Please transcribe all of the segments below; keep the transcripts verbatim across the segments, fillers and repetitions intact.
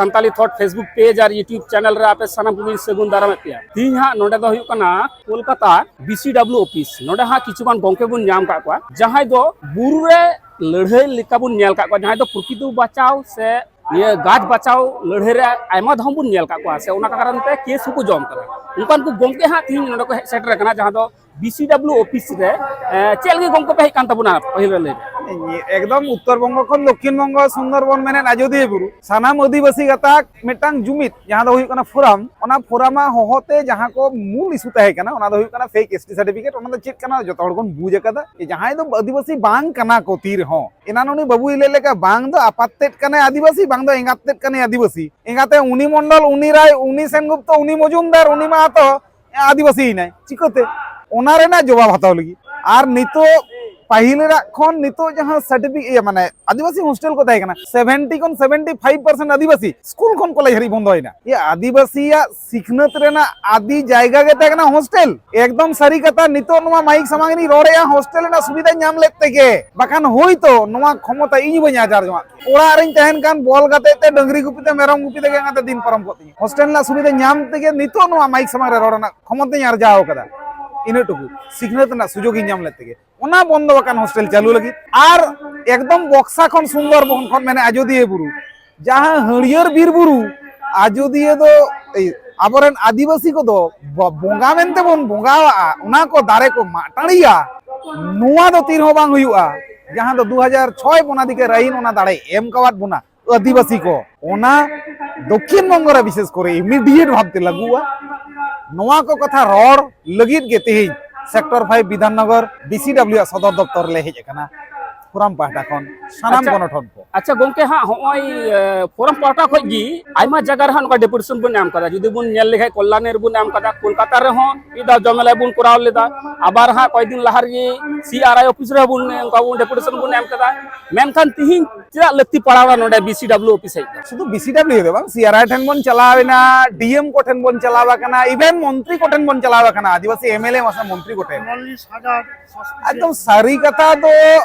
Santali ᱛᱷᱚᱴ Facebook page ᱟᱨ YouTube channel ᱨᱮ ᱟᱯᱮ ᱥᱟᱱᱟᱢ ᱠᱚᱜᱮᱧ ᱥᱟᱹᱜᱩᱱ ᱫᱟᱨᱟᱢᱮᱫ ᱯᱮᱭᱟ᱾ ᱛᱤᱦᱤᱧ ᱦᱟᱸᱜ ᱱᱚᱰᱮ ᱫᱚ ᱦᱩᱭᱩᱜ ᱠᱟᱱᱟ Kolkata B C W office. ᱱᱚᱰᱮ ᱦᱟᱸᱜ ᱠᱤᱪᱷᱩᱜᱟᱱ ᱜᱚᱝᱠᱮ ᱵᱚᱱ ᱧᱟᱢ ᱟᱠᱟᱫ ᱠᱚᱣᱟ, ᱡᱟᱦᱟᱸᱭ ᱫᱚ ᱵᱩᱨᱩ ᱨᱮ ᱞᱟᱹᱲᱦᱟᱹᱭ ᱞᱮᱠᱟ ᱵᱚᱱ ᱧᱮᱞ ᱟᱠᱟᱫ ᱠᱚᱣᱟ, ᱡᱟᱦᱟᱸᱭ ᱫᱚ ᱯᱨᱚᱠᱤᱛᱤ ᱵᱟᱪᱟᱣ ᱥᱮ ᱱᱤᱭᱟᱹ ᱜᱟᱪᱷ ᱵᱟᱪᱟᱣ ᱞᱟᱹᱲᱦᱟᱹᱭ ᱨᱮ ᱟᱭᱢᱟ ᱫᱷᱟᱣ ᱵᱚᱱ ᱧᱮᱞ ᱟᱠᱟᱫ ᱠᱚᱣᱟ, ᱥᱮ ᱚᱱᱟ ᱠᱟᱨᱚᱱ ᱛᱮ ᱠᱮᱥ ᱦᱚᱸᱠᱚ ᱡᱚᱢ ᱠᱟᱫᱟ᱾ ᱚᱱᱠᱟᱱ ᱠᱚ ᱜᱚᱝᱠᱮ ᱦᱟᱸᱜ ᱛᱤᱦᱤᱧ ᱱᱚᱰᱮ ᱠᱚ ᱦᱮᱡ ᱥᱮᱴᱮᱨ ᱟᱠᱟᱱᱟ, ᱡᱟᱦᱟᱸ ᱫᱚ B C W ᱚᱯᱷᱤᱥ ᱨᱮ᱾ ᱮ, ᱪᱮᱫ ᱞᱟᱹᱜᱤᱫ ᱜᱚᱝᱠᱮ ᱯᱮ ᱦᱮᱡ ᱟᱠᱟᱱ ᱛᱟᱵᱚᱱᱟ? ᱯᱟᱹᱦᱤᱞ ᱨᱮ ᱞᱟᱹᱭ ᱢᱮ᱾ ᱮᱠᱫᱚᱢ ᱩᱛᱛᱚᱨ ᱵᱚᱝᱜᱚ ᱠᱷᱚᱱ ᱫᱚᱠᱠᱷᱤᱱ ᱵᱚᱝᱜᱚ ᱥᱩᱱᱫᱚᱨᱵᱚᱱ ᱢᱮᱱᱮᱫ ᱟᱡᱚᱫᱤᱭᱟᱹ ᱵᱩᱨᱩ, ᱥᱟᱱᱟᱢ ᱟᱹᱫᱤᱵᱟᱹᱥᱤ ᱜᱟᱛᱟᱠ ᱢᱤᱫᱴᱟᱝ ᱡᱩᱢᱤᱫ, ᱡᱟᱦᱟᱸ ᱫᱚ ᱦᱩᱭᱩᱜ ᱠᱟᱱᱟ ᱯᱷᱳᱨᱟᱢ᱾ ᱚᱱᱟ ᱯᱷᱳᱨᱟᱢ ᱟᱜ ᱦᱚᱦᱚᱛᱮ ᱡᱟᱦᱟᱸ ᱠᱚ ᱢᱩᱞ ᱤᱥᱩ ᱛᱟᱦᱮᱸ ᱠᱟᱱᱟ, ᱚᱱᱟ ᱫᱚ ᱦᱩᱭᱩᱜ ᱠᱟᱱᱟ ᱯᱷᱮᱠ S T ᱥᱟᱨᱴᱤᱯᱷᱤᱠᱮᱴ᱾ ᱚᱱᱟ ᱫᱚ ᱪᱮᱫ ᱠᱟᱱᱟ ᱡᱚᱛᱚ ᱦᱚᱲ ᱵᱚᱱ ᱵᱩᱡᱽ ᱟᱠᱟᱫᱟ, ᱡᱮ ᱡᱟᱦᱟᱸᱭ ᱫᱚ ᱟᱹᱫᱤᱵᱟᱹᱥᱤ ᱵᱟᱝ ᱠᱟᱱᱟ ᱠᱚ ᱛᱤ ᱨᱮᱦᱚᱸ᱾ ᱮᱱᱟᱱ ᱩᱱᱤ ᱵᱟᱹᱵᱩᱭ ᱞᱟᱹᱭ ᱞᱮᱠᱟ, ᱵᱟᱝ ᱫᱚ ᱟᱯᱟᱛ ᱛᱮᱫ ᱠᱟᱱᱟᱭ ᱟᱹᱫᱤᱵᱟᱹᱥᱤ, ᱵᱟᱝ ᱫᱚ ᱮᱸᱜᱟᱛ ᱛᱮᱫ ᱠᱟᱱᱟᱭ ᱟᱹᱫᱤᱵᱟᱹᱥᱤ᱾ ᱮᱸᱜᱟᱛᱮ ᱩᱱᱤ ᱢᱚᱱᱰᱚᱞ, ᱩᱱᱤ ᱨᱟᱭ, ᱩᱱᱤ ᱥᱮᱱᱜᱩᱯᱛᱚ, ᱩᱱᱤ ᱢᱚᱡᱩᱢᱫᱟᱨ, ᱩᱱᱤ ᱢᱟᱦᱟᱛᱚ ᱟᱹᱫᱤᱵᱟᱹᱥᱤᱭᱮᱱᱟᱭ᱾ ᱪᱤᱠᱟᱹᱛᱮ? ᱚᱱᱟ ᱨᱮᱱᱟᱜ ᱡᱚᱵᱟᱵ ᱦᱟᱛᱟᱣ ᱞᱟᱹᱜᱤᱫ᱾ ᱟᱨ ᱱᱤᱛᱚᱜ ᱯᱟᱹᱦᱤᱞ ᱨᱮᱱᱟᱜ ᱠᱷᱚᱱ ᱱᱤᱛᱚᱜ ᱡᱟᱦᱟᱸ ᱥᱟᱨᱴᱤᱯᱷᱤᱠᱮᱴ, ᱤᱭᱟᱹ, ᱢᱟᱱᱮ ᱟᱹᱫᱤᱵᱟᱹᱥᱤ ᱦᱳᱥᱴᱮᱞ ᱠᱚ ᱛᱟᱦᱮᱸ ᱠᱟᱱᱟ, ᱥᱮᱵᱷᱮᱱᱴᱤ ᱠᱷᱚᱱ ᱥᱮᱵᱷᱮᱱᱴᱤ ᱯᱷᱟᱭᱤᱵᱷ ᱯᱟᱨᱥᱮᱱᱴ ᱟᱹᱫᱤᱵᱟᱹᱥᱤ ᱥᱠᱩᱞ ᱠᱷᱚᱱ ᱠᱚᱞᱮᱡᱽ ᱦᱟᱹᱨᱤᱡ ᱵᱚᱱᱫᱚᱭᱮᱱᱟ᱾ ᱤᱭᱟᱹ, ᱟᱹᱫᱤᱵᱟᱹᱥᱤᱭᱟᱜ ᱥᱤᱠᱷᱱᱟᱹᱛ ᱨᱮᱱᱟᱜ ᱟᱹᱫᱤ ᱡᱟᱭᱜᱟ ᱜᱮ ᱛᱟᱦᱮᱸ ᱠᱟᱱᱟ ᱦᱳᱥᱴᱮᱞ᱾ ᱮᱠᱫᱚᱢ ᱥᱟᱹᱨᱤ ᱠᱟᱛᱷᱟ, ᱱᱤᱛᱚᱜ ᱱᱚᱣᱟ ᱢᱟᱭᱤᱠ ᱥᱟᱢᱟᱝ ᱨᱤᱧ ᱨᱚᱲᱮᱫᱼᱟ, ᱦᱳᱥᱴᱮᱞ ᱨᱮᱱᱟᱜ ᱥᱩᱵᱤᱫᱷᱟ ᱧᱟᱢ ᱞᱮᱫ ᱛᱮᱜᱮ, ᱵᱟᱠᱷᱟᱱ ᱦᱳᱭᱛᱳ ᱱᱚᱣᱟ ᱠᱷᱚᱢᱚᱛᱟ ᱤᱧ ᱵᱟᱹᱧ ᱟᱨᱡᱟᱣ ᱡᱚᱝᱟᱜ᱾ ᱚᱲᱟᱜ ᱨᱤᱧ ᱛᱟᱦᱮᱱ ᱠᱷᱟᱱ ᱵᱚᱞ ᱜᱟᱛᱮᱜ ᱛᱮ, ᱰᱟᱹᱝᱨᱤ ᱜᱩᱯᱤ ᱛᱮ, ᱢᱮᱨᱚᱢ ᱜᱩᱯᱤ ᱛᱮᱜᱮ ᱚᱱᱟᱛᱮ ᱫᱤᱱ ᱯᱟᱨᱚᱢ ᱠᱚᱜ ᱛᱤᱧᱟ᱾ ᱦᱳᱥᱴᱮᱞ ᱨᱮᱱᱟᱜ ᱥᱩᱵᱤᱫᱷᱟ ᱧᱟᱢ ᱛᱮᱜᱮ ᱱᱤᱛᱚᱜ ᱱᱚᱣᱟ ᱢᱟᱭᱤᱠ ᱥᱟᱢᱟᱝ ᱨᱮ ᱨᱚᱲ ᱨᱮᱱᱟᱜ ᱠᱷᱚᱢᱚᱛᱟᱧ ᱟᱨᱡᱟᱣ ᱠᱟᱫᱟ᱾ ᱤᱱᱟᱹ ᱴᱩᱠᱩ ᱥᱤᱠᱷᱱᱟᱹᱛ ᱨᱮᱱᱟᱜ ᱥᱩᱡᱳᱜᱽ ᱤᱧ ᱧᱟᱢ ᱞᱮᱫ ᱛᱮᱜᱮ᱾ ᱚᱱᱟ ᱵᱚᱱᱫᱚ ᱟᱠᱟᱱ ᱦᱳᱥᱴᱮᱞ ᱪᱟᱹᱞᱩ ᱞᱟᱹᱜᱤᱫ᱾ ᱟᱨ ᱮᱠᱫᱚᱢ ᱵᱚᱠᱥᱟ ᱠᱷᱚᱱ ᱥᱩᱱᱫᱚᱨᱵᱚᱱ ᱠᱷᱚᱱ, ᱢᱟᱱᱮ ᱟᱡᱚᱫᱤᱭᱟᱹ ᱵᱩᱨᱩ, ᱡᱟᱦᱟᱸ ᱦᱟᱹᱨᱭᱟᱹᱲ ᱵᱤᱨ ᱵᱩᱨᱩ, ᱟᱡᱚᱫᱤᱭᱟᱹ ᱫᱚ, ᱮᱭ, ᱟᱵᱚᱨᱮᱱ ᱟᱹᱫᱤᱵᱟᱹᱥᱤ ᱠᱚᱫᱚ ᱵᱚ-, ᱵᱚᱸᱜᱟ ᱢᱮᱱᱛᱮ ᱵᱚᱱ ᱵᱚᱸᱜᱟᱣᱟᱜᱼᱟ, ᱚᱱᱟ ᱠᱚ ᱫᱟᱨᱮ ᱠᱚ ᱢᱟᱜ ᱴᱟᱺᱰᱤᱭᱟ, ᱱᱚᱣᱟ ᱫᱚ ᱛᱤᱱ ᱨᱮᱦᱚᱸ ᱵᱟᱝ ᱦᱩᱭᱩᱜᱼᱟ᱾ ᱡᱟᱦᱟᱸ ᱫᱚ ᱫᱩ ᱦᱟᱡᱟᱨ ᱪᱷᱚᱭ ᱵᱚᱱᱟᱫᱷᱤᱠᱟᱨ ᱟᱹᱭᱤᱱ ᱚᱱᱟ ᱫᱟᱲᱮ ᱮᱢ ᱠᱟᱣᱟᱫ ᱵᱚᱱᱟ ᱟᱹᱫᱤᱵᱟᱹᱥᱤ ᱠᱚ, ᱚᱱᱟ ᱫᱚᱠᱠᱷᱤᱱ ᱵᱚᱝᱜᱚ ᱨᱮ ᱵᱤᱥᱮᱥ ᱠᱚᱨᱮ ᱤᱢᱤᱰᱤᱭᱮᱴ ᱵᱷᱟᱵᱛᱮ ᱞᱟᱹᱜᱩᱜᱼᱟ᱾ ᱱᱚᱣᱟ ᱠᱚ ᱠᱟᱛᱷᱟ ᱨᱚᱲ ᱞᱟᱹᱜᱤᱫ ᱜᱮ ᱛᱮᱦᱮᱧ sector five Bidhannagar B C W ᱟᱜ ᱥᱚᱫᱚᱨ ᱫᱚᱯᱛᱚᱨ ᱞᱮ ᱦᱮᱡ ᱟᱠᱟᱱᱟ, ᱯᱷᱳᱨᱟᱢ ᱯᱟᱦᱴᱟ ᱠᱷᱚᱱ ᱥᱟᱱᱟᱢ ᱟᱪᱪᱷᱟ᱾ ᱜᱚᱱᱚᱴᱷᱚᱱ ᱠᱚ᱾ ᱟᱪᱪᱷᱟ ᱜᱚᱝᱠᱮ, ᱦᱟᱸᱜ ᱦᱚᱸᱜᱼᱚᱭ, ᱮ, ᱯᱷᱳᱨᱟᱢ ᱯᱟᱦᱴᱟ ᱠᱷᱚᱱ ᱜᱮ ᱟᱭᱢᱟ ᱡᱟᱭᱜᱟ ᱨᱮ ᱦᱟᱸᱜ ᱱᱚᱝᱠᱟ ᱰᱮᱯᱩᱴᱮᱥᱚᱱ ᱵᱚᱱ ᱧᱟᱢ ᱠᱟᱫᱟ᱾ ᱡᱩᱫᱤ ᱵᱚᱱ ᱧᱮᱞ ᱞᱮᱠᱷᱟᱡ ᱠᱚᱞᱞᱟᱱᱤ ᱨᱮᱵᱚᱱ ᱧᱟᱢ ᱠᱟᱫᱟ, ᱠᱳᱞᱠᱟᱛᱟ ᱨᱮᱦᱚᱸ ᱢᱤᱫ ᱫᱷᱟᱣ ᱡᱚᱢᱮᱞᱟ ᱵᱚᱱ ᱠᱚᱨᱟᱣ ᱞᱮᱫᱟ, ᱟᱵᱟᱨ ᱦᱟᱸᱜ ᱠᱚᱭᱮᱠ ᱫᱤᱱ ᱞᱟᱦᱟ ᱨᱮᱜᱮ C R I ᱚᱯᱷᱤᱥ ᱨᱮᱦᱚᱸ ᱵᱚᱱ ᱚᱱᱠᱟ ᱵᱚᱱ ᱰᱮᱯᱩᱴᱮᱥᱚᱱ ᱵᱚᱱ ᱮᱢ ᱠᱟᱫᱟ᱾ ᱢᱮᱱᱠᱷᱟᱱ ᱛᱤᱦᱤᱧ ᱪᱮᱫᱟᱜ ᱞᱟᱹᱠᱛᱤ ᱯᱟᱲᱟᱣᱱᱟ ᱱᱚᱰᱮ B C W ᱚᱯᱷᱤᱥ ᱦᱮᱡ ᱫᱚ? ᱥᱩᱫᱷᱩ B C W ᱫᱚ ᱵᱟᱝ, C R I ᱴᱷᱮᱱ ᱵᱚᱱ ᱪᱟᱞᱟᱣ ᱮᱱᱟ, D M ᱠᱚ ᱴᱷᱮᱱ ᱵᱚᱱ ᱪᱟᱞᱟᱣ ᱟᱠᱟᱱᱟ, even ᱢᱚᱱᱛᱨᱤ ᱠᱚ ᱴᱷᱮᱱ ᱵᱚᱱ ᱪᱟᱞᱟᱣ ᱟᱠᱟᱱᱟ, ᱟᱹᱫᱤᱵᱟᱹᱥᱤ M L A ᱢᱟᱥᱮ ᱢᱚᱱᱛᱨᱤ ᱠᱚ ᱴᱷᱮᱱ᱾ ᱪᱩᱣᱟᱞᱞᱤᱥ ᱦᱟᱡᱟᱨ ᱥᱟᱥᱯᱟᱸᱪᱤ᱾ ᱮᱠᱫᱚᱢ ᱥᱟᱹᱨᱤ ᱠᱟᱛᱷᱟ ᱫᱚ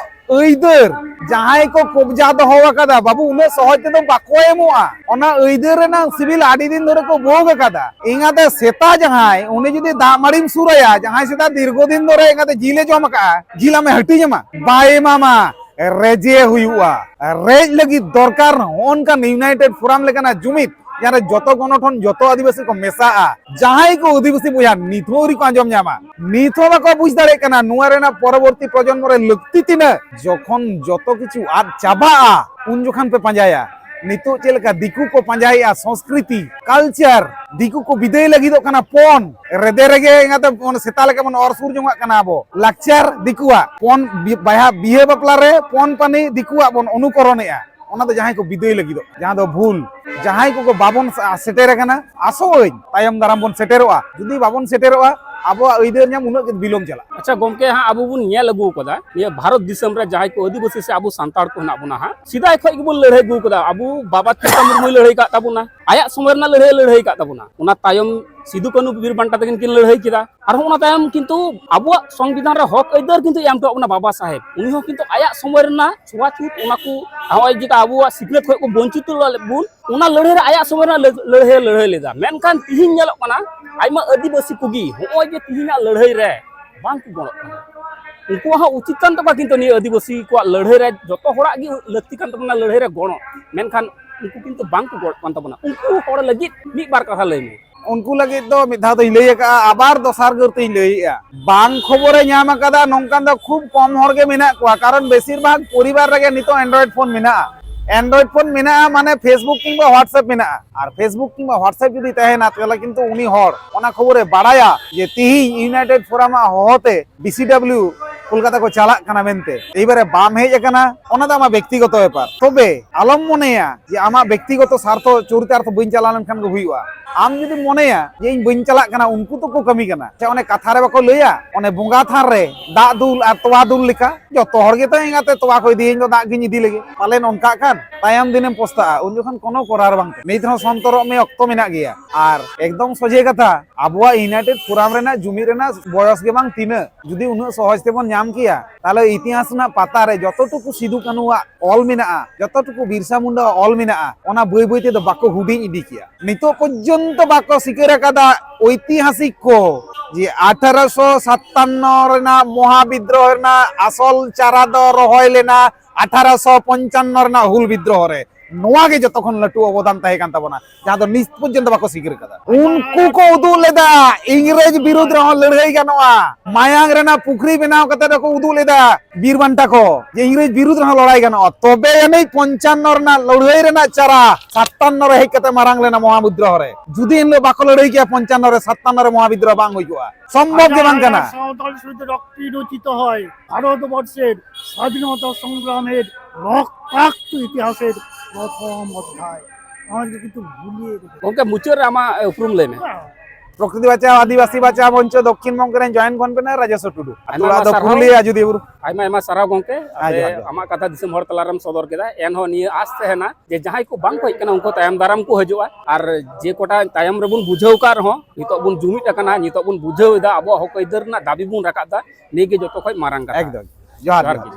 ᱟᱹᱭᱫᱟᱹᱨ ᱡᱟᱦᱟᱸᱭ ᱠᱚ ᱠᱚᱵᱽᱡᱟ ᱫᱚᱦᱚ ᱟᱠᱟᱫᱟ, ᱵᱟᱹᱵᱩ, ᱩᱱᱟᱹᱜ ᱥᱚᱦᱚᱡ ᱛᱮᱫᱚ ᱵᱟᱠᱚ ᱮᱢᱚᱜᱼᱟ᱾ ᱚᱱᱟ ᱟᱹᱭᱫᱟᱹᱨ ᱨᱮᱱᱟᱜ ᱥᱤᱵᱤᱞ ᱟᱹᱰᱤ ᱫᱤᱱ ᱫᱷᱚᱨᱮ ᱠᱚ ᱵᱷᱳᱜᱽ ᱟᱠᱟᱫᱟ᱾ ᱮᱸᱜᱟᱛᱮ ᱥᱮᱛᱟ ᱡᱟᱦᱟᱸᱭ, ᱩᱱᱤ ᱡᱩᱫᱤ ᱫᱟᱜ ᱢᱟᱹᱲᱤᱢ ᱥᱩᱨᱟᱭᱟ, ᱡᱟᱦᱟᱸᱭ ᱥᱮᱛᱟ ᱫᱤᱨᱜᱷᱚ ᱫᱤᱱ ᱫᱷᱚᱨᱮ ᱮᱸᱜᱟᱛᱮ ᱡᱤᱞ ᱮ ᱡᱚᱢ ᱟᱠᱟᱫᱼᱟ, ᱡᱤᱞ ᱟᱢᱮ ᱦᱟᱹᱴᱤᱧ ᱟᱢᱟ? ᱵᱟᱭ ᱮᱢᱟᱢᱟ᱾ ᱨᱮᱡᱮ ᱦᱩᱭᱩᱜᱼᱟ᱾ ᱨᱮᱡ ᱞᱟᱹᱜᱤᱫ ᱫᱚᱨᱠᱟᱨ ᱱᱚᱜᱼᱚ ᱱᱚᱝᱠᱟᱱ United Forum ᱞᱮᱠᱟᱱᱟᱜ ᱡᱩᱢᱤᱫ, ᱡᱟᱦᱟᱸ ᱨᱮ ᱡᱚᱛᱚ ᱜᱚᱱᱚᱴᱷᱚᱱ, ᱡᱚᱛᱚ ᱟᱹᱫᱤᱵᱟᱹᱥᱤ ᱠᱚ ᱢᱮᱥᱟᱜᱼᱟ᱾ ᱡᱟᱦᱟᱸᱭ ᱠᱚ ᱟᱹᱫᱤᱵᱟᱹᱥᱤ ᱵᱚᱭᱦᱟ ᱱᱤᱛ ᱦᱚᱸ ᱟᱹᱣᱨᱤ ᱠᱚ ᱟᱸᱡᱚᱢ ᱧᱟᱢᱟ, ᱱᱤᱛ ᱦᱚᱸ ᱵᱟᱠᱚ ᱵᱩᱡᱽ ᱫᱟᱲᱮᱭᱟᱜ ᱠᱟᱱᱟ ᱱᱚᱣᱟ ᱨᱮᱱᱟᱜ ᱯᱚᱨᱚᱵᱚᱨᱛᱤ ᱯᱨᱚᱡᱚᱱᱢᱚ ᱨᱮ ᱞᱟᱹᱠᱛᱤ ᱛᱤᱱᱟᱹᱜ᱾ ᱡᱚᱠᱷᱚᱱ ᱡᱚᱛᱚ ᱠᱤᱪᱷᱩ ᱟᱫ ᱪᱟᱵᱟᱜᱼᱟ, ᱩᱱ ᱡᱚᱠᱷᱟᱱ ᱯᱮ ᱯᱟᱸᱡᱟᱭᱟ᱾ ᱱᱤᱛᱚᱜ ᱪᱮᱫ ᱞᱮᱠᱟ ᱫᱤᱠᱩ ᱠᱚ ᱯᱟᱸᱡᱟᱭᱮᱫᱼᱟ ᱥᱚᱝᱥᱠᱨᱤᱛᱤ, culture, ᱫᱤᱠᱩ ᱠᱚ ᱵᱤᱫᱟᱹᱭ ᱞᱟᱹᱜᱤᱫᱚᱜ ᱠᱟᱱᱟ ᱯᱚᱱ, ᱨᱮᱫᱮ ᱨᱮᱜᱮ ᱮᱸᱜᱟᱛᱮ ᱵᱚᱱ ᱥᱮᱛᱟ ᱞᱮᱠᱟ ᱵᱚᱱ ᱚᱨ ᱥᱩᱨ ᱡᱚᱝᱟᱜ ᱠᱟᱱᱟ ᱟᱵᱚ᱾ ᱞᱟᱠᱪᱟᱨ ᱫᱤᱠᱩᱣᱟᱜ, ᱯᱚᱱ ᱵᱤ-, ᱵᱟᱦᱟ, ᱵᱤᱦᱟᱹ ᱵᱟᱯᱞᱟ ᱨᱮ ᱯᱚᱱ ᱯᱟᱹᱱᱤ ᱫᱤᱠᱩᱣᱟᱜ ᱵᱚᱱ ᱚᱱᱩᱠᱚᱨᱚᱱᱮᱜᱼᱟ᱾ ᱚᱱᱟ ᱫᱚ ᱡᱟᱦᱟᱸᱭ ᱠᱚ ᱵᱤᱫᱟᱹᱭ ᱞᱟᱹᱜᱤᱫᱚᱜ, ᱡᱟᱦᱟᱸ ᱫᱚ ᱵᱷᱩᱞ᱾ ᱡᱟᱦᱟᱸᱭ ᱠᱚᱠᱚ ᱵᱟᱵᱚᱱ ᱥᱟ-, ᱥᱮᱴᱮᱨ ᱟᱠᱟᱱᱟ, ᱟᱥᱚᱜ ᱟᱹᱧ ᱛᱟᱭᱚᱢ ᱫᱟᱨᱟᱢ ᱵᱚᱱ ᱥᱮᱴᱮᱨᱚᱜᱼᱟ᱾ ᱡᱩᱫᱤ ᱵᱟᱵᱚᱱ ᱥᱮᱴᱮᱨᱚᱜᱼᱟ, ᱟᱵᱚᱣᱟᱜ ᱟᱹᱭᱫᱟᱹᱨ ᱧᱟᱢ ᱩᱱᱟᱹᱜ ᱜᱮ ᱵᱤᱞᱚᱢ ᱪᱟᱞᱟᱜᱼᱟ᱾ ᱟᱪᱪᱷᱟ ᱜᱚᱢᱠᱮ, ᱦᱟᱸᱜ ᱟᱵᱚ ᱵᱚᱱ ᱧᱮᱞ ᱟᱹᱜᱩ ᱟᱠᱟᱫᱟ, ᱱᱤᱭᱟᱹ ᱵᱷᱟᱨᱚᱛ ᱫᱤᱥᱚᱢ ᱨᱮ ᱡᱟᱦᱟᱸᱭ ᱠᱚ ᱟᱹᱫᱤᱵᱟᱹᱥᱤ ᱥᱮ ᱟᱵᱚ ᱥᱟᱱᱛᱟᱲ ᱠᱚ ᱦᱮᱱᱟᱜ ᱵᱚᱱᱟ, ᱦᱟᱸᱜ ᱥᱮᱫᱟᱭ ᱠᱷᱚᱱ ᱜᱮᱵᱚᱱ ᱞᱟᱹᱲᱦᱟᱹᱭ ᱟᱹᱜᱩ ᱟᱠᱟᱫᱟ᱾ ᱟᱵᱚ ᱵᱟᱵᱟ ᱛᱤᱞᱠᱟᱹ ᱢᱩᱨᱢᱩᱭ ᱞᱟᱹᱲᱦᱟᱹᱭ ᱟᱠᱟᱫ ᱛᱟᱵᱚᱱᱟ, ᱟᱭᱟᱜ ᱥᱚᱢᱚᱭ ᱨᱮᱱᱟᱜ ᱞᱟᱹᱲᱦᱟᱹᱭ ᱞᱟᱹᱲᱦᱟᱹᱭ ᱟᱠᱟᱫ ᱛᱟᱵᱚᱱᱟ᱾ ᱚᱱᱟ ᱛᱟᱭᱚᱢ ᱥᱤᱫᱩ ᱠᱟᱹᱱᱦᱩ ᱵᱤᱨ ᱵᱟᱱᱴᱟ ᱛᱟᱹᱠᱤᱱ ᱠᱤᱱ ᱞᱟᱹᱲᱦᱟᱹᱭ ᱠᱮᱫᱟ᱾ ᱟᱨᱦᱚᱸ ᱚᱱᱟ ᱛᱟᱭᱚᱢ ᱠᱤᱱᱛᱩ ᱟᱵᱚᱣᱟᱜ ᱥᱚᱝᱵᱤᱫᱷᱟᱱ ᱨᱮ ᱦᱚᱠ ᱟᱹᱭᱫᱟᱹᱨ ᱠᱤᱱᱛᱩ ᱮᱢ ᱦᱚᱴᱚ ᱟᱵᱚᱱᱟ ᱵᱟᱵᱟ ᱥᱟᱦᱮᱵᱽ᱾ ᱩᱱᱤ ᱦᱚᱸ ᱠᱤᱱᱛᱩ ᱟᱭᱟᱜ ᱥᱚᱢᱚᱭ ᱨᱮᱱᱟᱜ ᱪᱷᱩᱣᱟᱪᱷᱩᱛ, ᱚᱱᱟ ᱠᱚ ᱱᱚᱜᱼᱚᱭ ᱡᱮᱴᱟ ᱟᱵᱚᱣᱟᱜ ᱥᱤᱠᱷᱱᱟᱹᱛ ᱠᱷᱚᱱ ᱠᱚ ᱵᱚᱧᱪᱤᱛ ᱞᱮᱫ ᱵᱚᱱ, ᱚᱱᱟ ᱞᱟᱹᱲᱦᱟᱹᱭ ᱨᱮ ᱟᱭᱟᱜ ᱥᱚᱢᱚᱭ ᱨᱮᱱᱟᱜ ᱞᱟᱹ-, ᱞᱟᱹᱲᱦᱟᱹᱭ ᱞᱟᱹᱲᱦᱟᱹᱭ ᱞᱮᱫᱟ᱾ ᱢᱮᱱᱠᱷᱟᱱ ᱛᱤᱦᱤᱧ ᱧᱮᱞᱚᱜ ᱠᱟᱱᱟ ᱟᱭᱢᱟ ᱟᱹᱫᱤᱵᱟᱹᱥᱤ ᱠᱚᱜᱮ ᱱᱚᱜᱼᱚᱭ ᱡᱮ ᱛᱤᱦᱤᱧᱟᱜ ᱞᱟᱹᱲᱦᱟᱹᱭ ᱨᱮ ᱵᱟᱝ ᱠᱚ ᱜᱚᱲᱚᱜ ᱠᱟᱱᱟ᱾ ᱩᱱᱠᱩᱣᱟᱜ ᱦᱚᱸ ᱩᱪᱤᱛ ᱠᱟᱱ ᱛᱟᱠᱚᱣᱟ ᱠᱤᱱᱛᱩ ᱱᱤᱭᱟᱹ ᱟᱹᱫᱤᱵᱟᱹᱥᱤ ᱠᱚᱣᱟᱜ ᱞᱟᱹᱲᱦᱟᱹᱭ ᱨᱮ ᱡᱚᱛᱚ ᱦᱚᱲᱟᱜ ᱜᱮ ᱞᱟᱹᱠᱛᱤ ᱠᱟᱱ ᱛᱟᱵᱚᱱᱟ ᱞᱟᱹᱲᱦᱟᱹᱭ ᱨᱮ ᱜᱚᱲᱚ᱾ ᱢᱮᱱᱠᱷᱟᱱ ᱩᱱᱠᱩ ᱠᱤᱱᱛᱩ ᱵᱟᱝ ᱠᱚ ᱜᱚᱲᱚᱜ ᱠᱟᱱ ᱛᱟᱵᱚᱱᱟ᱾ ᱩᱱᱠᱩ ᱦᱚᱲ ᱞᱟᱹᱜᱤᱫ ᱢᱤᱫ ᱵᱟᱨ ᱠᱟᱛᱷᱟ ᱞᱟᱹᱭ ᱢᱮ᱾ ᱩᱱᱠᱩ ᱞᱟᱹᱜᱤᱫ ᱫᱚ ᱢᱤᱫ ᱫᱷᱟᱣ ᱫᱚᱧ ᱞᱟᱹᱭ ᱟᱠᱟᱫᱼᱟ, ᱟᱵᱟᱨ ᱫᱚᱥᱟᱨ ᱜᱟᱹᱨᱛᱤᱧ ᱞᱟᱹᱭᱮᱫᱼᱟ, ᱵᱟᱝ ᱠᱷᱚᱵᱚᱨᱮ ᱧᱟᱢ ᱟᱠᱟᱫᱟ ᱱᱚᱝᱠᱟᱱ ᱫᱚ ᱠᱷᱩᱵ ᱠᱚᱢ ᱦᱚᱲ ᱜᱮ ᱢᱮᱱᱟᱜ ᱠᱚᱣᱟ᱾ ᱠᱟᱨᱚᱱ ᱵᱮᱥᱤᱨ ᱵᱷᱟᱜᱽ ᱯᱚᱨᱤᱵᱟᱨ ᱨᱮᱜᱮ ᱱᱤᱛᱚᱜ Android ᱯᱷᱳᱱ ᱢᱮᱱᱟᱜᱼᱟ᱾ Android ᱯᱷᱳᱱ ᱢᱮᱱᱟᱜᱼᱟ ᱢᱟᱱᱮ Facebook ᱠᱤᱝᱵᱟ WhatsApp ᱢᱮᱱᱟᱜᱼᱟ᱾ ᱟᱨ Facebook ᱠᱤᱝᱵᱟ WhatsApp ᱡᱩᱫᱤ ᱛᱟᱦᱮᱱᱟ, ᱛᱟᱦᱚᱞᱮ ᱠᱤᱱᱛᱩ ᱩᱱᱤ ᱦᱚᱲ ᱚᱱᱟ ᱠᱷᱚᱵᱚᱨᱮ ᱵᱟᱲᱟᱭᱟ ᱡᱮ ᱛᱤᱦᱤᱧ United Forum ᱟᱜ ᱦᱚᱦᱚᱛᱮ B C W ᱠᱳᱞᱠᱟᱛᱟ ᱠᱚ ᱪᱟᱞᱟᱜ ᱠᱟᱱᱟ ᱢᱮᱱᱛᱮ᱾ ᱮᱭᱵᱟᱨᱮ ᱵᱟᱢ ᱦᱮᱡ ᱟᱠᱟᱱᱟ, ᱚᱱᱟ ᱫᱚ ᱟᱢᱟᱜ ᱵᱮᱠᱛᱤᱜᱚᱛᱚ ᱵᱮᱯᱟᱨ᱾ ᱛᱚᱵᱮ ᱟᱞᱚᱢ ᱢᱚᱱᱮᱭᱟ ᱡᱮ ᱟᱢᱟᱜ ᱵᱮᱠᱛᱤᱜᱚᱛᱚ ᱥᱟᱨᱛᱷᱚ ᱪᱚᱨᱤᱛᱟᱨᱛᱷᱚ ᱵᱟᱹᱧ ᱪᱟᱞᱟᱣ ᱞᱮᱱᱠᱷᱟᱱ ᱜᱮ ᱦᱩᱭᱩᱜᱼᱟ᱾ ᱟᱢ ᱡᱩᱫᱤᱢ ᱢᱚᱱᱮᱭᱟ ᱡᱮ ᱤᱧ ᱵᱟᱹᱧ ᱪᱟᱞᱟᱜ ᱠᱟᱱᱟ, ᱩᱱᱠᱩ ᱫᱚᱠᱚ ᱠᱟᱹᱢᱤ ᱠᱟᱱᱟ᱾ ᱥᱮ ᱚᱱᱮ ᱠᱟᱛᱷᱟ ᱨᱮ ᱵᱟᱠᱚ ᱞᱟᱹᱭᱟ, ᱚᱱᱮ ᱵᱚᱸᱜᱟ ᱛᱷᱟᱱ ᱨᱮ ᱫᱟᱜ ᱫᱩᱞ ᱟᱨ ᱛᱚᱣᱟ ᱫᱩᱞ ᱞᱮᱠᱟ, ᱡᱚᱛᱚ ᱦᱚᱲ ᱜᱮᱛᱚ ᱮᱸᱜᱟᱛᱮ ᱛᱚᱣᱟ ᱠᱚ ᱤᱫᱤᱭᱟ, ᱤᱧ ᱫᱚ ᱫᱟᱜ ᱜᱤᱧ ᱤᱫᱤ ᱞᱮᱜᱮ᱾ ᱯᱟᱞᱮᱱ ᱚᱱᱠᱟᱜ ᱠᱷᱟᱱ ᱛᱟᱭᱚᱢ ᱫᱤᱱᱮᱢ ᱯᱚᱥᱛᱟᱜᱼᱟ, ᱩᱱ ᱡᱚᱠᱷᱚᱱ ᱠᱳᱱᱳ ᱠᱚᱨᱟᱨ ᱵᱟᱝ ᱛᱟᱦᱮᱸ᱾ ᱱᱤᱛ ᱦᱚᱸ ᱥᱚᱱᱛᱚᱨᱚᱜ ᱢᱮ, ᱚᱠᱛᱚ ᱢᱮᱱᱟᱜ ᱜᱮᱭᱟ᱾ ᱟᱨ ᱮᱠᱫᱚᱢ ᱥᱚᱡᱷᱮ ᱠᱟᱛᱷᱟ, ᱟᱵᱚᱣᱟᱜ United Forum ᱨᱮᱱᱟᱜ ᱡᱩᱢᱤᱫ ᱨᱮᱱᱟᱜ ᱵᱚᱭᱚᱥ ᱜᱮ ᱵᱟᱝ ᱛᱤᱱᱟᱹᱜ, ᱡᱩᱫᱤ ᱩᱱᱟᱹᱜ ᱥᱚᱦᱚᱡ ᱛᱮᱵᱚᱱ ᱧᱟᱢ ᱠᱮᱭᱟ, ᱛᱟᱦᱞᱮ ᱤᱛᱤᱦᱟᱥ ᱨᱮᱱᱟᱜ ᱯᱟᱛᱟ ᱨᱮ ᱡᱚᱛᱚᱴᱩᱠᱩ ᱥᱤᱫᱩ ᱠᱟᱹᱱᱩᱣᱟᱜ ᱚᱞ ᱢᱮᱱᱟᱜᱼᱟ, ᱡᱚᱛᱚᱴᱩᱠᱩ ᱵᱤᱨᱥᱟ ᱢᱩᱱᱰᱟᱣᱟᱜ ᱚᱞ ᱢᱮᱱᱟᱜᱼᱟ, ᱚᱱᱟ ᱵᱟᱹᱭ ᱵᱟᱹᱭ ᱛᱮᱫᱚ ᱵᱟᱠᱚ ᱦᱩᱰᱤᱧ ᱤᱫᱤ ᱠᱮᱭᱟ᱾ ᱱᱤᱛᱚᱜ ᱯᱚᱨᱡᱚᱱᱛᱚ ᱵᱟᱠᱚ ᱥᱤᱠᱟᱹᱨ ᱟᱠᱟᱫᱟ ᱳᱭᱛᱤᱦᱟᱥᱤᱠ ᱠᱚ ᱡᱮ ᱟᱴᱷᱟᱨᱚᱥᱚ ᱥᱟᱛᱟᱱᱱᱚ ᱨᱮᱱᱟᱜ ᱢᱚᱦᱟ ᱵᱤᱫᱽᱨᱳᱦᱚ ᱨᱮᱱᱟᱜ ᱟᱥᱚᱞ ᱪᱟᱨᱟ ᱫᱚ ᱨᱚᱦᱚᱭ ᱞᱮᱱᱟ ᱟᱴᱷᱟᱨᱚᱥᱚ ᱯᱚᱧᱪᱟᱱᱱᱚ ᱨᱮᱱᱟᱜ ᱦᱩᱞ ᱵᱤᱫᱽᱨᱳᱦᱚ ᱨᱮ᱾ ᱱᱚᱣᱟ ᱜᱮ ᱡᱚᱛᱚ ᱠᱷᱚᱱ ᱞᱟᱹᱴᱩ ᱚᱵᱚᱫᱟᱱ ᱛᱟᱦᱮᱸ ᱠᱟᱱ ᱛᱟᱵᱚᱱᱟ, ᱡᱟᱦᱟᱸ ᱫᱚ ᱱᱤᱛ ᱯᱚᱨᱡᱚᱱᱛᱚ ᱵᱟᱠᱚ ᱥᱤᱠᱟᱹᱨ ᱠᱟᱫᱟ᱾ ᱩᱱᱠᱩ ᱠᱚ ᱩᱫᱩᱜ ᱞᱮᱫᱟ ᱤᱝᱨᱮᱡᱽ ᱵᱤᱨᱩᱫᱽ ᱨᱮᱦᱚᱸ ᱞᱟᱹᱲᱦᱟᱹᱭ ᱜᱟᱱᱚᱜᱼᱟ, ᱢᱟᱭᱟᱝ ᱨᱮᱱᱟᱜ ᱯᱩᱠᱷᱨᱤ ᱵᱮᱱᱟᱣ ᱠᱟᱛᱮ ᱨᱮᱠᱚ ᱩᱫᱩᱜ ᱞᱮᱫᱟ ᱵᱤᱨ ᱵᱟᱱᱴᱟ ᱠᱚ ᱡᱮ ᱤᱝᱨᱮᱡᱽ ᱵᱤᱨᱩᱫᱽ ᱨᱮᱦᱚᱸ ᱞᱟᱹᱲᱦᱟᱹᱭ ᱜᱟᱱᱚᱜᱼᱟ᱾ ᱛᱚᱵᱮ ᱟᱹᱱᱤᱡ ᱯᱚᱧᱪᱟᱱᱱᱚ ᱨᱮᱱᱟᱜ ᱞᱟᱹᱲᱦᱟᱹᱭ ᱨᱮᱱᱟᱜ ᱪᱟᱨᱟ ᱥᱟᱛᱟᱱᱱᱚ ᱨᱮ ᱦᱮᱡ ᱠᱟᱛᱮ ᱢᱟᱨᱟᱝ ᱞᱮᱱᱟ ᱢᱚᱦᱟ ᱵᱤᱫᱽᱨᱳᱦᱚ ᱨᱮ᱾ ᱡᱩᱫᱤ ᱮᱱᱦᱤᱞᱳᱜ ᱵᱟᱠᱚ ᱞᱟᱹᱲᱦᱟᱹᱭ ᱠᱮᱭᱟ ᱯᱚᱧᱪᱟᱱᱱᱚ ᱨᱮ, ᱥᱟᱛᱟᱱᱱᱚ ᱨᱮ ᱢᱚᱦᱟ ᱵᱤᱫᱽᱨᱳᱦᱚ ᱵᱟᱝ ᱦᱩᱭ ᱠᱚᱜᱼᱟ, ᱥᱚᱢᱵᱷᱚᱵ ᱜᱮ ᱵᱟᱝ ᱠᱟᱱᱟ᱾ হাজার সাঁওতাল শহীদ রক্তে রচিত হয় ভারতবর্ষের স্বাধীনতা সংগ্রামের রক্তাক্ত ইতিহাসের প্রথম অধ্যায়। আমাদেরকে কিন্তু ভুলিয়ে রেখে ᱜᱚᱝᱠᱮ, ᱢᱩᱪᱟᱹᱫ ᱨᱮ ᱟᱢᱟᱜ ᱩᱯᱨᱩᱢ ᱞᱟᱹᱭ ᱢᱮ᱾ ᱯᱨᱚᱠᱨᱤᱛᱤ ᱵᱟᱧᱪᱟᱣ ᱟᱹᱫᱤᱵᱟᱹᱥᱤ ᱵᱟᱧᱪᱟᱣ ᱢᱚᱧᱪᱚ ᱫᱚᱠᱠᱷᱤᱱ ᱵᱚᱝᱜᱚ ᱨᱮᱱ ᱡᱚᱭᱮᱱᱴ ᱠᱚᱱᱵᱷᱮᱱᱟᱨ ᱨᱟᱡᱮᱥᱣᱚᱨ ᱴᱩᱰᱩ᱾ ᱟᱭᱢᱟ ᱟᱹᱛᱩ ᱚᱲᱟᱜ ᱟᱭᱢᱟ ᱫᱚ ᱥᱟᱨᱦᱟᱣ᱾ ᱯᱩᱨᱩᱞᱤᱭᱟᱹ ᱟᱡᱚᱫᱤᱭᱟᱹ ᱵᱩᱨᱩ᱾ ᱟᱭᱢᱟ ᱟᱭᱢᱟ ᱥᱟᱨᱦᱟᱣ ᱜᱚᱝᱠᱮ, ᱦᱮᱸ, ᱟᱯᱮ ᱡᱚᱦᱟᱨ, ᱡᱚᱦᱟᱨ᱾ ᱟᱢᱟᱜ ᱠᱟᱛᱷᱟ ᱫᱤᱥᱚᱢ ᱦᱚᱲ ᱛᱟᱞᱟᱨᱮᱢ ᱥᱚᱫᱚᱨ ᱠᱮᱫᱟ᱾ ᱮᱱᱦᱚᱸ ᱱᱤᱭᱟᱹ ᱟᱥ ᱛᱟᱦᱮᱱᱟ ᱡᱮ ᱡᱟᱦᱟᱸᱭ ᱠᱚ ᱵᱟᱝ ᱠᱚ ᱦᱮᱡ ᱠᱟᱱᱟ ᱩᱱᱠᱩ ᱛᱟᱭᱚᱢ ᱫᱟᱨᱟᱢ ᱠᱚ ᱦᱤᱡᱩᱜᱼᱟ, ᱟᱨ ᱡᱮ ᱠᱚᱴᱟ ᱛᱟᱭᱚᱢ ᱨᱮᱵᱚᱱ ᱵᱩᱡᱷᱟᱹᱣ ᱠᱟᱜ ᱨᱮᱦᱚᱸ ᱱᱤᱛᱚᱜ ᱵᱚᱱ ᱡᱩᱢᱤᱫ ᱟᱠᱟᱱᱟ, ᱱᱤᱛᱚᱜ ᱵᱚᱱ ᱵᱩᱡᱷᱟᱹᱣ ᱮᱫᱟ, ᱟᱵᱚᱣᱟᱜ ᱦᱚᱠ ᱟᱹᱭᱫᱟᱹᱨ ᱨᱮᱱᱟᱜ ᱫᱟᱹᱵᱤ ᱵᱚᱱ ᱨᱟᱠᱟᱵ ᱮᱫᱟ, ᱱᱤᱭᱟᱹ ᱜᱮ ᱡᱚᱛᱚ ᱠᱷᱚᱱ ᱢᱟᱨᱟᱝ ᱠᱟᱛᱷᱟ᱾ ᱮᱠᱫᱚᱢ᱾ ᱡᱚᱦᱟᱨ, ᱡᱚᱦᱟᱨ ᱡᱚᱦᱟᱨ᱾ ᱜᱮ᱾